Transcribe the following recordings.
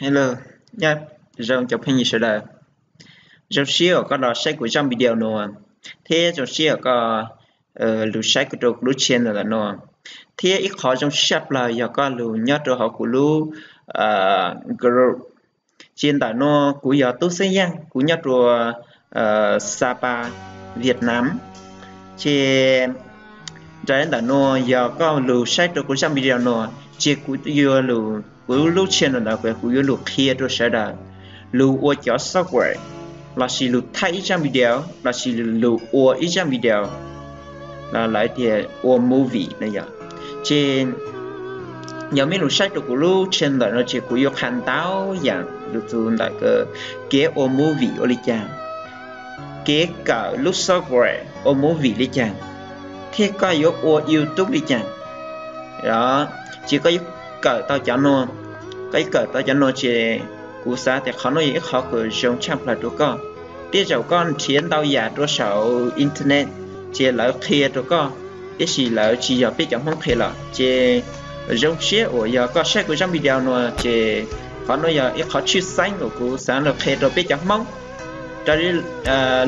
Hello, nyob zoo cov phooj ywg sawv daws. Zoo siab uas koj los saib kuv zaj video no, thiab zoo siab uas koj los saib kuv rau kuv lub channel ntawm no. Thiab ib qhov zoo tshaj plaws yog koj los nyob rau hauv kuv lub group. Ces ntawm no kuv yog Tub Xeeb Yeej, kuv nyob rau Sapa, Vietnam. Ces raws li ntawm no, yog koj los saib rau kuv zaj video no, ces kuv yuav los, kuv lub channel ntawd kuv yuav los qhia rau sawv daws los ua cov software, lossis los thaij ib zaj video, lossis los ua ib zaj video, lawv tias ua movie no yog. Ces yog mej los saib rau kuv lub channel ntawm no ces kuv yuav qha ntau yam los txog ntawm kev ua movie ua li cas, kev kawm lub software ua movie li cas, thiab koj yuav ua YouTube li cas. Ces koj yuav kawm tau cov no, koj yuav kawm tau cov no ces kuv xav tias qhov no yog ib qhov uas zoo tshaj plaws rau koj. Tej zaum koj nrhiav ntau yam rau saum internet ces lawv qhia rau koj, tiam sis lawv tsis yog peb cov Hmoob qhia los. Ces zoo siab uas yog koj saib kuv zaj video no ces qhov no yog ib qhov tshwj xeeb uas kuv xav los qhia rau peb cov Hmoob. Raws li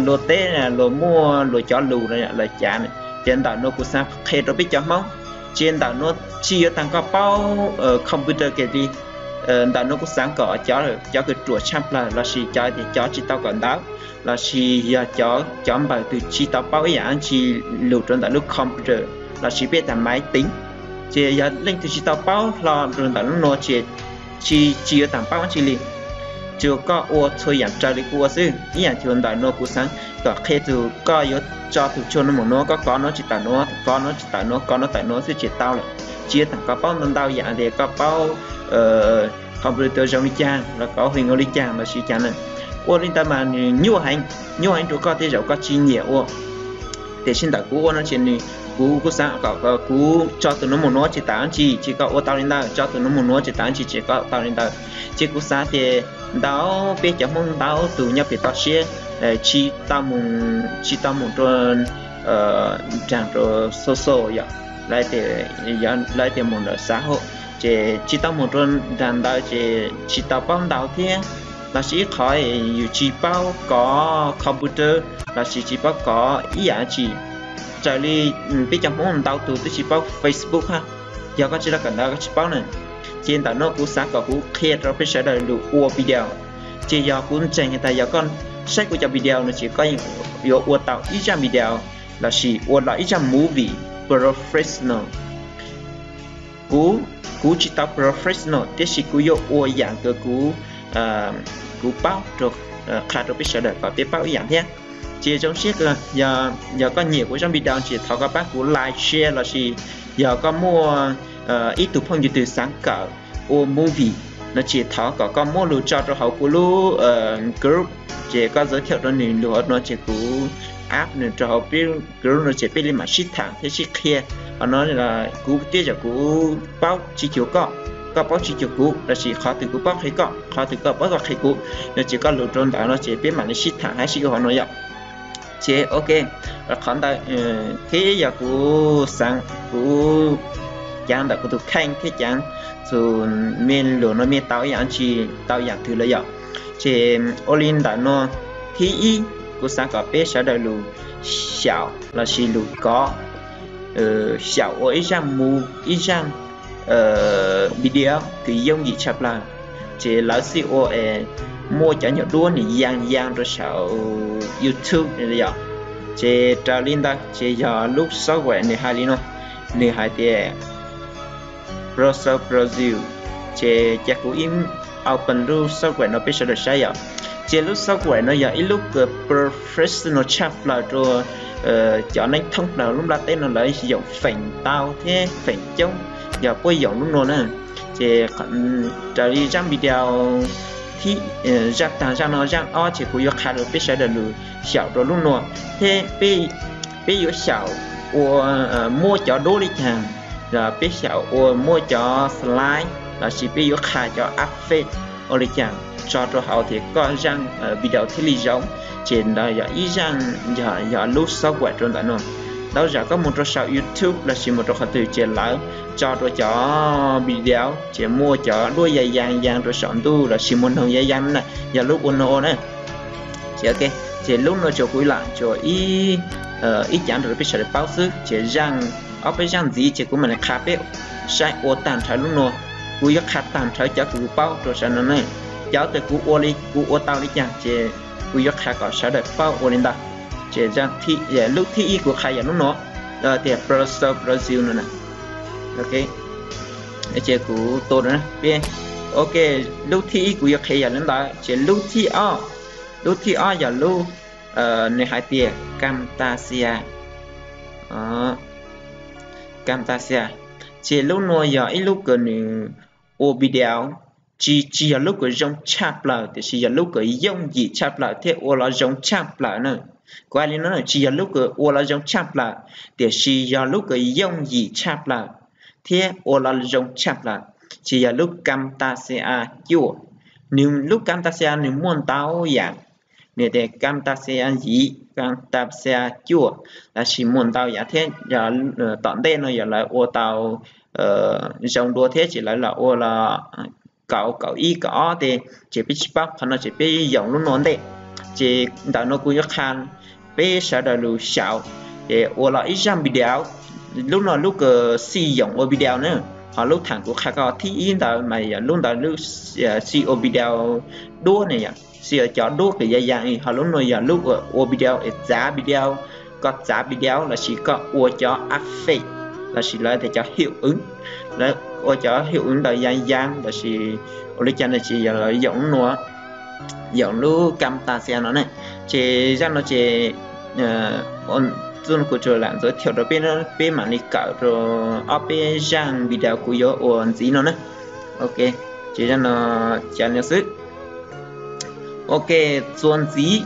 luag teb luag muaj luag cov lus lawv cav, ces ntawm no kuv xav qhia rau peb cov Hmoob. Ces ntawm no tsis yuav tas koj paub computer kiag li. Ntawm no kuv xav kom cov, cov kws ruam tshaj plaws lossis cov tias cov tsis tau kawm ntawv, lossis yog cov, cov npawg twg tsis tau paub ib yam dab tsi lus rau ntawm lub computer lossis peb tas maiv teev, ces yog leej twg tsis tau paub hlo rau ntawm lub no ces tsis, tsis yuav tas paub dab tsi li. Tsuas koj ua txhua yam raws li kuv ua xwb. Ib yam cuag ntawm no kuv xav kom qhia txog koj yuav tso tus tshuaj no mus no, koj kov no tsis tawm no, kov no tsis tawm no, kov no tawm no xwb ces tau lawm. Tsis yuav tas koj paub ntau ntau yam tias koj paub computer zoo li cas los kov hwv ua li cas lossis cas na. Ua li ntawd mas nws nyuaj heev, nyuaj heev rau koj tej zaum koj tsis nyiam ua. Tiam sis ntawm kuv ua no ces nws, kuv, kuv xav kom kuv tso tus no mus no tsis tawm dab tsi ces koj ua tau li ntawd, tso tus no mus no tsis tawm dab tsi ces koj tau li ntawd. Ces kuv xav tias ntau, peb cov Hmoob ntau tus nyob pem toj siab tsis tau mus, tsis tau mus rau nraag rau social yom, lawv tias mus ntawm xã hội, ces tsis tau mus rau nraag ntawd ces tsis tau paub ntau thiab. Lossis ib qhov yus tsis paub kov computer lossis tsis paub kov ib yam dab tsi. Raws li peb cov Hmoob ntau tus twb tsis paub Facebook hab, yog koj tsis tau kawm ntawv koj tsis paub na. Ces ntawm no kuv xav kom kuv qhia rau peb sawv daws lug ua video. Ces yog kuv ntseeg has tas yog koj saib kuv cov video no ces koj yuav ua tau ib zaj video lossis ua los ib zaj movie professional. Kuv, kuv tsis tau professional tiam sis kuv yuav ua yam kws kuv, kuv paub rau, qha rau peb sawv daws kom peb paub ib yam thiab. Ces zoo siab kawg, yog koj nyiam kuv zaj video ces thov koj pab kuv like, share lossis yog koj muaj ib tug phooj ywg twg xav kawm ua movie no ces thov kom koj muab lug tso rau hauv kuv lub group, ces koj giới thiệu rau nws lug hauv no ces kuv add nws rau hauv peb group no ces peb li mam sib tham thiab sib qhia. Qhov no kuv tej zaum kuv paub tsis cuag koj, koj paub tsis cuag kuv, lossis qhov twg kuv paub qhia koj, qhov twg koj paub koj qhia kuv, no ces koj lug rau ntawd no ces peb mam li sib tham hab sib ua hauv no yom. Ces ok, qhov ntawd thiab yog kuv xav, kuv caav ntawm kuv tus kheej thiab caav txug mej lug no mej tau ib yam dab tsi, tau yam twg lawm yom. Ces ua li ntawm no, thib ib, kuv xav kom peb sawv daws lug xyaum lossis lug kov, xyaum ua ib zaj movie, ib zaj video kws yooj yim tshaj plawg. Ces lawv xij ua es muaj cov nyuag duab nws yaa yaa rau saum YouTube yom. Ces raws li ntawd ces yog lub software nws hais li no, nws hais tias Browser Pro View. Ces cia kuv ib open lub software no peb sawv daws saib yom. Ces lub software no yog ib lub kws professional tshaj plaws rau cov neeg thoob plaws lub nplaj teb no lawv yoom feem ntau thiab feem coob yog puab yoom lub no na. Ces raws li zaj video thib, zaj taag zaj no zaj ob ces kuv yuav qha rau peb sawv daws lug xyaum rau lub no thiab peb yuav xyaum ua, muab cov duab li caag, peb xyaum ua muab cov slide lossis peb yuav qha cov effect ua li caag tso rau hauv thiab koj zaj video thiaj li zoo. Ces ntawd yog ib zaj, yog lub software rau ntawm no. Tau zam koj mus rau saum YouTube lossis mus rau qhov twg ces lawv tso rau cov video ces muaj cov duab ya yaa yaa rau saum ntuj lossis muag noog ya yaa na, yog lub ua no na. Ces lub no tsuas kuv lam tsuas ib cav rau peb sawv daws paub xwb ces zaaj, ob peb zaaj ntxiv ces kuv mam li qha peb saib ua taag nrhawv lub no. Kuv yuav qha taag nrhawv cov kws kuv paub rau sawv daws no ne. Cov kws kuv ua li kuv ua tau li cas ces kuv yuav qha kom sawv daws paub ua li ntawd. Ces lub thib ib kuv qha yog lub no, tias Pro Soul Brazil no na. Ces kuv tua, ok, lub thib ib kuv yuav qhia yog lub ntawd ces lub thib ob, lub thib ob yog lub, nws hais tias Camtasia, Camtasia. Ces lub nuav yog ib lub kws nws ua video, tsis, tsis yog lub kws zoo tshaj plaws tiam sis yog lub kws yooj yim tshaj plaws thiab ua los zoo tshaj plaws na. Kuv hais li no tsis yog lub kws ua los zoo tshaj plaws tiam sis yog lub kws yooj yim tshaj plaws thiab ua los zoo tshaj plaws, ces yog lub Camtasia cuaj. Nws lub Camtasia nws muaj ntau yam, nws tias Camtasia yim, Camtasia cuaj, lossis muaj ntau yam thiab. Tom ntej no yog lawv ua tau zoo dua thiab ces lawv los ua los kaum, kaum ib, kaum ob tes, ces peb tsis paub qhov no ces peb yoom lub no ntej. Ces ntawm no kuv yuav qha peb sawv daws lug xyaum, ces ua los ib zaaj video. Lub no lub kws xij yoom ua video na, ho lub thaam kuv qha koj thib ib ntawd mas yog lub ntawd lub xij ua video duab ne yom, xij ua cov duab kws ya yaa, ho lub no yog lub ua video es txav video, koj txav video lossis koj ua cov effect lossis lawv tias cov hiệu ứng, lawv ua cov hiệu ứng ntawd ya yaa lossis ua li cas no ces yog lawv yoom lub nuav, yoom lub Camtasia no ne. Ces zaaj no ces txuj no kuv tsuas lam ntxuav thiaum rau peb, peb mam li kawm rau ob peb zaaj video kuv yuav ua ntxiv no na. Ok, ces zaaj no cas li xwb. Ok, txuas ntxiv,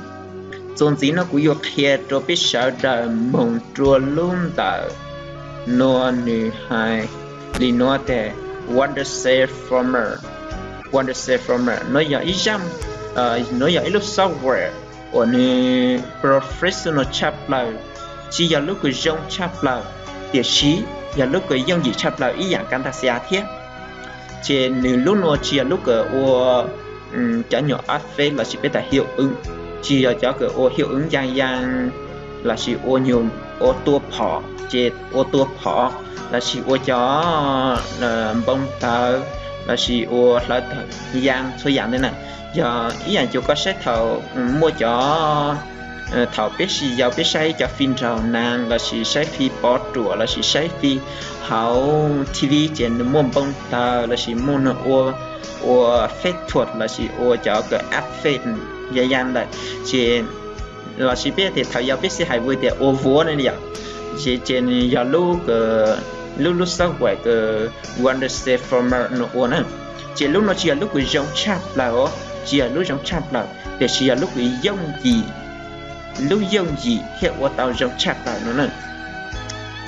txuas ntxiv no kuv yuav qhia rau peb sawv daws moog rua lub ntawm nuav, nws hais li nuav tias Wondershare Format. Wondershare Format no yog ib zaaj, nuav yog ib lub software uas nws professional tshaj plaws, tsis yog lub kws zoo tshaj plaws, tiam sis yog lub kws yooj yim tshaj plaws ib yaam Camtasia thiab. Ces nws lub nuav tsis yog lub kws ua cov nyuam effect lossis peb tas hiệu ứng, tsis yog cov kws ua hiệu ứng ya yaa lossis ua nyuag ua tua phom ces ua tua phom, lossis ua cov npoo tawv, lossis ua hlawv tawv, yaa txhua yaam ntawd na. Yog ib yaam cuag koj saib thaum muaj cov, thaum peb sib yaus peb saib cov phim nraug naav lossis saib phim pov ruam lossis saib phim hauv T V ces nws muaj npoo tawv lossis muaj nws ua, ua phép thuật lossis ua cov kws effect ya yaa ntawd ces, lossis peb tias thaum yau peb sib hais vwm tias ua vuav ne yom, ces, ces nws yog lub, lub, lub software kws Wondershare Format nws ua na. Ces lub no tsis yog lub kws zoo tshaj plaws os, tsis yog lub zoo tshaj plaws, tiam sis yog lub kws yooj yim, lub yooj yim thiab ua tau zoo tshaj plaws no na.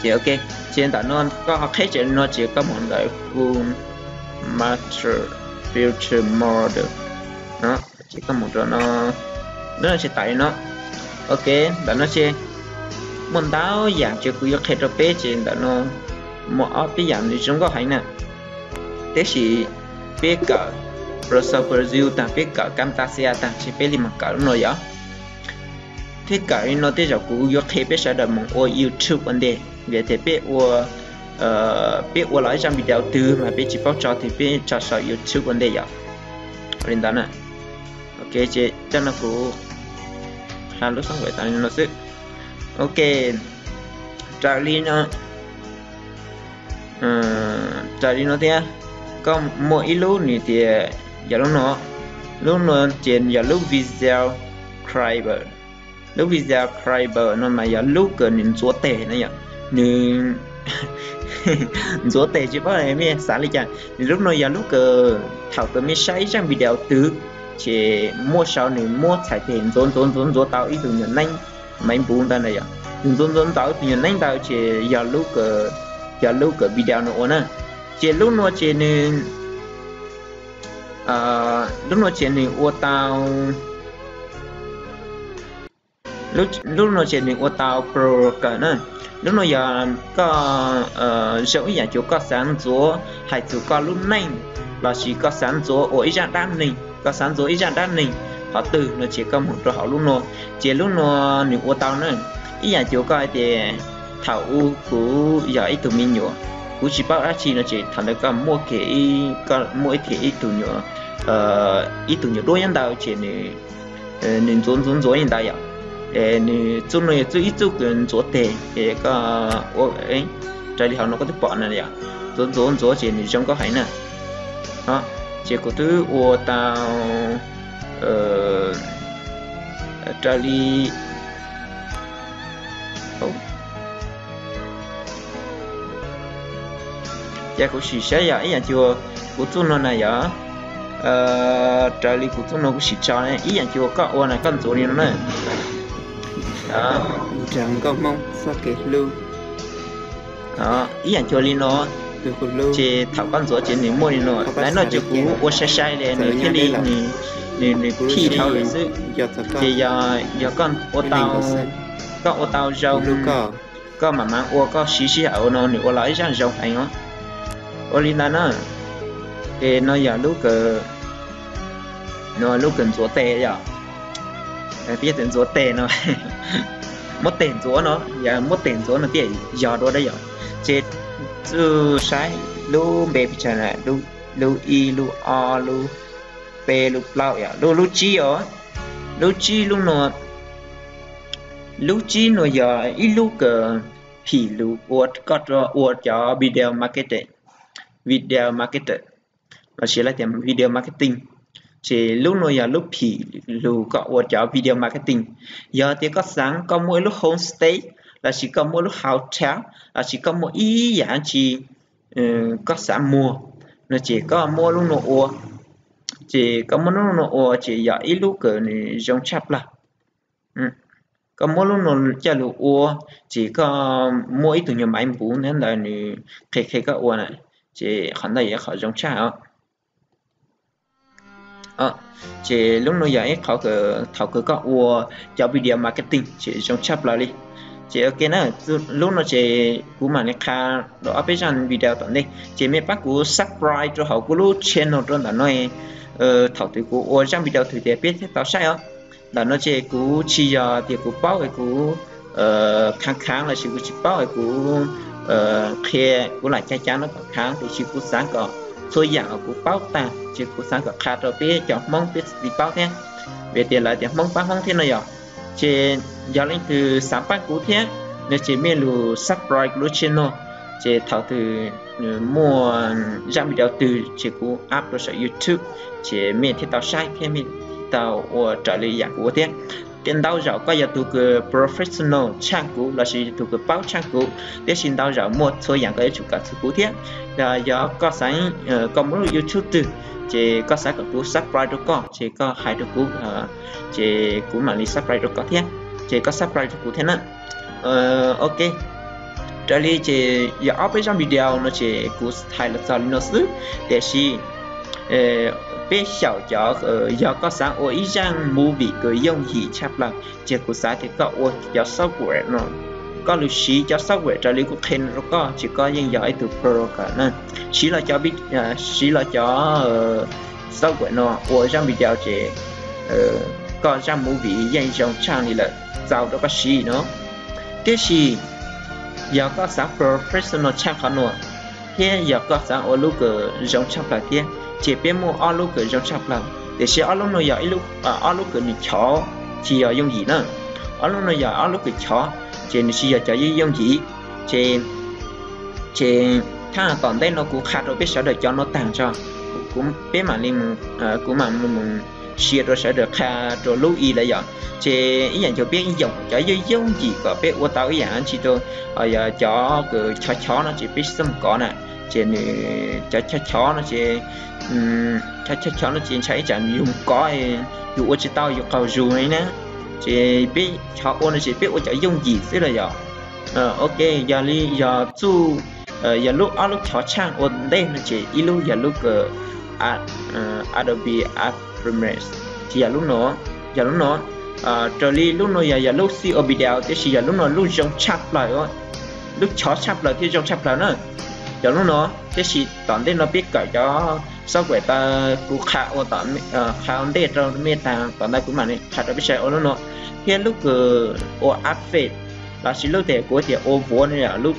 Ces ok, ces ntawm no koj ho qheb tsawv no ces koj mus ntawm Full Master Filter Mode no, ces koj mus rau no, lub no ces tawm li no. Ok, ntawm no ces muaj ntau yaam ces kuv yuav qhia rau peb ces ntawm no muaj ob peb yaam nws zoo nkauj heev na. Tab sis peb kawm Pro Soul Pro View taag, peb kawm Camtasia taag ces peb li mas kawm lub no yom. Thiab kawm li no tej zaum kuv yuav qhia peb sawv daws mus ua YouTube ua ntej, vim tias peb ua, peb ua los ib zaaj video twg mas peb tsis paub tso twg peb tso saum YouTube ua ntej yom. Li ntawd na. Ok, ces coj no kuv hla lub software tas li no xwb. Ok, raws li no, raws li no thiab, koj muaj ib lub nws tias yog lub no, lub no ces yog lub Video Creator. Lub Video Creator no mas yog lub kws nws ntxuav tes na yom, nws ntxuav tes tsis paub mej xav li cas. Nws lub no yog lub kws thaum kws mej saib ib zaaj video twg ces muaj sau nws muab txhais tes ntxuav ntxuav ntxuav ntxuav tau ib tug nyuam neeb maiv npuv ntawd na yom, nws ntxuav ntxuav tau ib tug nyuam neeb ntawd ces yog lub kws, yog lub kws video nws ua na. Ces lub no ces nws, lub no ces nws ua tau Lub no ces nws ua tau pro kawg na. Lub no yog koj zoo ib yam cuag koj xav ntxuav hais txog koj lub neej, lossis koj xav ntxuav ua ib zaj dab neeg, koj xav ntxuav ib zaj dab neeg qhov twg no ces koj mus rau hauv lub no, ces lub no nws ua tau na. Ib yam cuag koj hais tias thaum ub kuv yog ib tug me nyuam, kuv tsis paub dab tsi no ces thaum ntawd koj muaj kiag, koj muaj ib tug nyuam, ib tug nyuam duab nyob ntawd ces nws ntxuav ntxuav ntxuav li ntawd yom, nws txuj no yog txuj ib txuj kws ntxuav tes es koj ua raws li hauv no koj twb pom na yom, ntxuav ntxuav ntxuav ces nws zoo nkauj heev na. Ces kuv twb ua tau raws li ces kuv sim saib yog ib yam cuag kuv txuj no na yom, raws li kuv txuj no kuv sim tso ib yam cuag koj ua na, koj ntxuav li no na. Nkauj Hmoob txoj kev hlub, ib yam cuag li no. Ces thaum koj ntxuav ces nws muaj li no, lawv no ces kuv ua sai sai li nws thiaj li nws phij dhau lawm xwb. Ces yog koj ua tau, koj ua tau zoo, koj mam mam ua, koj siv sij hawm ua no nws ua los ib zaj zoo heev os. Ua li ntawd na, ces no yog lub kawm, no lub kawm ntxuav tes yom. Peb tus ntxuav tes no, muab tes ntxuav no, yog muab tes ntxuav no thiaj yog dua dab yom. Ces txuj saib lub npe pes tsawg na, lub ib, lub ob, lub peb, lub plaub, lub, lub tsib os. Lub tsib, lub no, lub tsib no yog ib lub kawm phim lus ua koj ua cov video marketing, video marketer, lossis lawv tias video marketing. Ces lub no yog lub phim lus koj ua cov video marketing. Yog tias koj xav koj muaj ib lub homestay, lossis koj muaj lub hotel, lossis koj muaj ib yam dab tsi koj xav muag no ces koj muab lub no ua. Ces koj muab lub no ua ces yog ib lub kawm nws zoo tshaj plaws. Koj muab lub no coj lug ua, ces koj muaj ib tug nyuag maiv npuv nyob ntawd nws qhia qhia koj ua na, ces qhov ntawd yog qhov zoo tshaj os. Ces lub no yog ib qhov thaum kawg koj ua cov video marketing ces zoo tshaj plaws li. Ces ok na, lub no ces kuv mam li qha rau ob peb zaj video tom ntej, ces mej pab kuv subscribe rau hauv kuv lub channel rau ntawm no, thaum twg kuv ua zaj video twg ces peb thiaj tau saib os. Ntawm no ces kuv tsis yog tias kuv paub es kuv khaav khaav lossis kuv tsis paub es kuv qhia, kuv lam cav cav no kom khaav, tiam sis kuv xav kom txhua yam uas kuv paub tag ces kuv xav kom qha rau peb cov Hmoob peb txhua tus paub thiab, vim tias lawv tias Hmoob pab Hmoob thiab no yom. Ces yog leej twg xav pab kuv thiab no ces mej lug subscribe kuv lub channel, ces thaum twg muaj zaj video twg ces kuv up rau saum YouTube, ces mej thiaj tau saib thiab mej thiaj tau ua raws li yam kuv ua thiab. Ces ntau zaum koj yog tus kws professional tshaaj kuv lossis yog tus kws paub tshaaj kuv, tiam sis ntau zaum muaj txhua yam koj yuav tsum kawm txug kuv thiab. Yog koj xav, koj muaj lub YouTube twg, ces koj xav kom kuv subscribe rau koj ces koj hais rau kuv, ces kuv mam li subscribe rau koj thiab, ces koj subscribe rau kuv thiab na. Ok, raws li ces yog ob peb zaj video no ces kuv hais los txog li no xwb, tiam sis peb xyaum cov, yog koj xav ua ib zaj movie kws yooj yim tshaj plaws ces kuv xav tias koj ua cov software no, koj lug siv cov software raws li kuv qhia no rau koj ces koj yeej yog ib tug pro kawg na. Siv los cov, siv los cov software no ua zaj video ces koj zaj movie yeej zoo tshaaj li lawm, txaus rau koj siv no. Tiam sis yog koj xav professional tshaaj qhov nuav, thiab yog koj xav ua lub kws zoo tshaaj plawg thiab, ces peb muaj ob lub kws zoo tshaaj plawg, tiam sis ob lub no yog ob lub kws nws chov, tsis yog yooj yim na. Ob lub no yog ob lub kws chov, ces nws tsis yog cov yooj yim. Ces, ces thaj tom ntej no kuv qha rau peb sawv daws cov no taag tso, kuv, peb mam li, kuv mam li mus share rau sawv daws qha rau lub i lawm yom. Ces ib yam ncuag peb yoom cov yooj yooj yim kom peb ua tau ib yam dab tsi rau, yog cov kws chov chov no ces peb tsis txhob mus kov na. Ces nws cov chov chov no ces, chov chov chov no ces ntshai ib tsam yus mus kov, yus ua tsis tau yus qaug zug li na. Ces peb chov ua no ces peb ua cov yooj yim xwb los yom. Ok, yog li yog txuj, yog lub ob lub chov tshaaj ua ntej no ces ib lub yog lub kws Adobe Premiere, ces yog lub no, yog lub no. Raws li lub no yog, yog lub C O video, tiam sis yog lub no lub zoo tshaj plaws, lub chov tshaj plaws thiab zoo tshaj plaws na. Cov lub no, tiam sis tom ntej no peb kawm cov software tau kuv qha ua, qha ua ntej rau mej tag, tom ntej kuv mam li qha rau peb saib ua lub no, thiab lub kws ua effect, lossis lub tias kuv tias ua vuav no,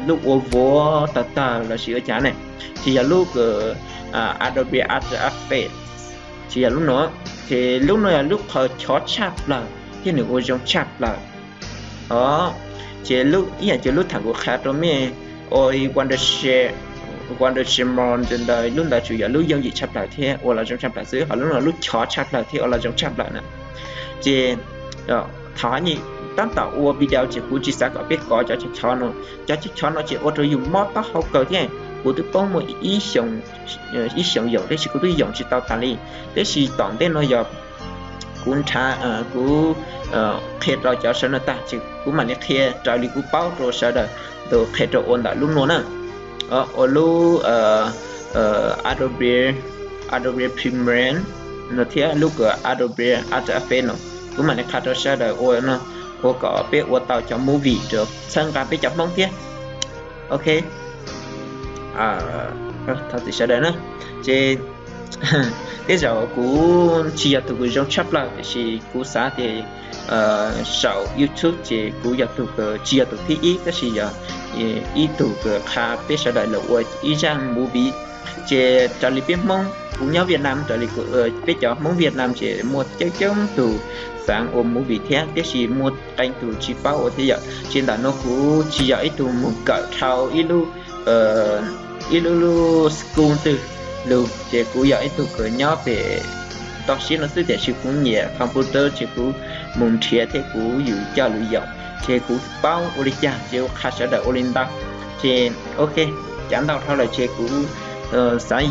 lub ua vuav tawg tawg lossis ua cas ne, ces yog lub kws Adobe After Effects, ces yog lub no. Ces lub no yog lub qhov chov tshaj plaws thiab nws ua zoo tshaj plaws os. Ces ib yam ces lub thaum kuv qha rau mej ua Wondershare, Wondershare ntawd, lub ntawd tsuas yog lub yooj yim tshaj plaws thiab ua los zoo tshaj plaws xwb, ho lub no lub chov tshaj plaws thiab ua los zoo tshaj plaws na. Ces thaum tab tom ua video ces kuv tsis xav kom peb kov cov chov no, cov chov no ces ua rau yus mob taub hau kawg thiab. Kuv twb poob muaj ib xyoos yoom, tiam sis kuv twb yoom tsis tau tas li. Tiam sis tom ntej no yog kuv nrhav, kuv qhia rau cov sawv no tag ces kuv mam li qhia raws li kuv paub rau sawv daws, tus qhia rau ua ntawm lub no na, ua lub Adobe, Adobe Premiere no thiab lub kws Adobe After Effects no. Kuv mam li qha rau sawv daws ua no, ua kom peb ua tau cov movie rau txhawb nqa peb cov Hmoob thiab. Ok, thov txim sawv daws na. Ces tej zaum kuv tsis yog tus kws zoo tshaj plaws, tiam sis kuv xav tias saum YouTube ces kuv yog tus kws tsis yog tus thib ib, tab sis yog ib tug kws qha peb sawv daws los ua ib zaj movie. Ces raws li peb Hmoob, kuv nyob Vietnam, raws li peb cov Hmoob Vietnam ces muaj coob coob tug xav ua movie thiab, tiam sis muaj qee tug tsis paub ua thiab yom. Ces ntawm no kuv tsis yog ib tug mus kawm dhau ib lub, ib lub lub school twg lug, ces kuv yog ib tug kws nyob pem toj siab no xwb, tiam sis kuv nyiam computer ces kuv mus nrhiav thiab kuv yus coj lus yoom, ces kuv paub ua li cas ces kuv qha sawv daws ua li ntawd. Ces ok, cav ntau dhau lawm ces kuv xav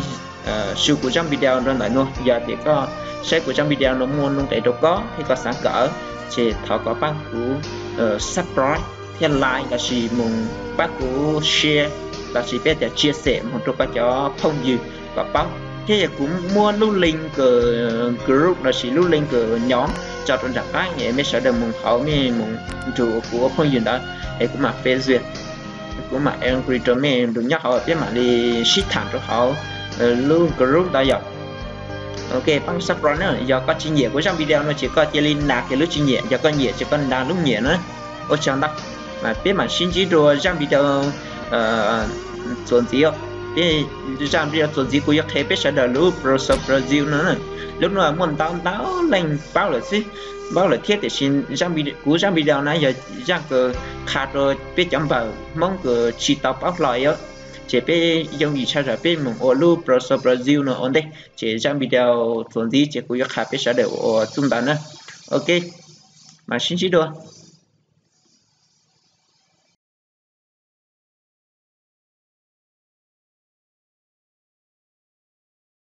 su kuv zaj video rau ntawm no. Yog tias koj saib kuv zaj video no muaj nuj nqis rau koj thiab koj xav kawm, ces thov koj pab kuv subscribe thiab like, lossis mus pab kuv share, lossis peb tias chia sẻ mus rau koj cov phooj ywg kom paub. Thiab yog kuv muab lub link kws group lossis lub link kws nyob tso rau nram qab es mej sawv daws mus hauv, mej mus nrug kuv ua phooj ywg ntawd es kuv mam phê duyệt, kuv mam agree rau mej nrug nyob hauv, peb mam li sib tham rau hauv lub group ntawd yom. Ok, pab subscribe na. Yog koj tsis nyiam kuv zaj video no ces koj cia li nag kiag lub tsis nyiam, yog koj nyiam ces koj nag lub nyiam na. Ua tsaug ntau, peb mam sib ntsib dua zaj video txuas ntxiv. Peb zaj video txuas ntxiv kuv yuav qhia peb sawv daws lub Pro Tools Pro View no. Lub no muaj ntau ntau leej paub lawm xwb, paub lawm thiab, tiam sis kuv zaj video na yog zaj kws qha rau peb cov npawg Hmoob kws tsis tau paub hlo os. Ces peb yooj yim tshaj zawm peb mus ua lub Pro Tools Pro View no ua ntej, ces zaj video txuas ntxiv ces kuv yuav qha peb sawv daws ua txuj ntawd na. Ok, mam sib ntsib dua.